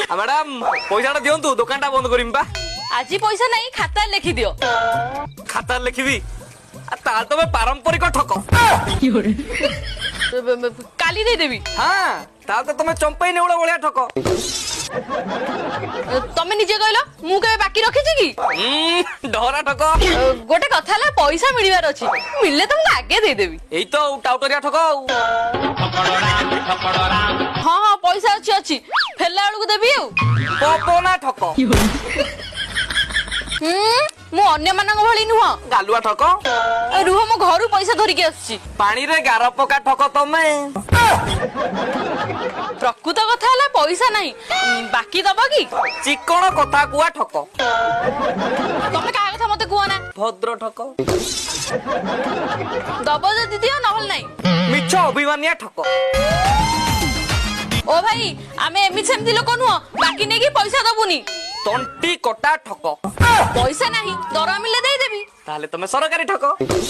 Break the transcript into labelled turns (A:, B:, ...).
A: Madam, ପଇସାଟା ଦିଅନ୍ତୁ, ଦୋକାନଟା ବନ୍ଦ କରିମି ବା।
B: ଆଜି ପଇସା ନାହିଁ, ଖାତାରେ ଲେଖିଦିଅ।
A: ଖାତାରେ ଲେଖିବି? ତାହେଲେ ତମେ ପାରମ୍ପରିକ ଠକ।
B: କାଲି ଦେଇଦେବି।
A: ହଁ, ତାହେଲେ ତ ତମେ ଚମ୍ପେଇ ନେଉଳ ଭଳିଆ ଠକ।
B: ତମେ ନିଜେ କହିଲ, ମୁଁ କେବେ ବାକି ରଖିଛି କି?
A: ଡହରା ଠକ।
B: ଗୋଟେ କଥା ହେଲା, ପଇସା ମିଳିବାର ଅଛି, ମିଳିଲେ ତମକୁ ଆଗେ ଦେଇଦେବି।
A: ଏଇ ତ ଆଉ ଟାଉଟରିଆ ଠକ ଆଉ।
B: ହଁ, ପଇସା ଅଛି ଅଛି, ଫେରିଲା ବେଳକୁ ଦେବି ଆଉ।
A: ପବନା ଠକ।
B: ହୁଁ, ମୁଁ ଅନ୍ୟମାନଙ୍କ ଭଳି ନୁହଁ।
A: ଗାଲୁଆ ଠକ।
B: ରୁହ, ମୁଁ ଘରୁ ପଇସା ଧରିକି ଆସୁଛି।
A: ପାଣିରେ ଗାର ପକା ଠକ ତମେ।
B: ପ୍ରକୃତ କଥା ହେଲା ପଇସା ନାହିଁ, ବାକି ଦବ କି?
A: ଚିକଣ କଥା କୁଆ ଠକ।
B: ତମେ କାହା କଥା ମତେ କୁହ ନା।
A: ଭଦ୍ର ଠକ।
B: ଦବ ଯଦି ଦିଅ, ନହେଲେ ନାହିଁ।
A: ମିଛ ଅଭିମାନିଆ ଠକ।
B: ଓ ଭାଇ, ଆମେ ଏମିତି ସେମିତି ଲୋକ ନୁହଁ, ବାକି ନେଇକି ପଇସା ଦବୁନି।
A: ତଣ୍ଟି କଟା ଠକ।
B: ପଇସା ନାହିଁ, ଦରମା ମିଳିଲେ ଦେଇଦେବି।
A: ତାହେଲେ ତମେ ସରକାରୀ ଠକ।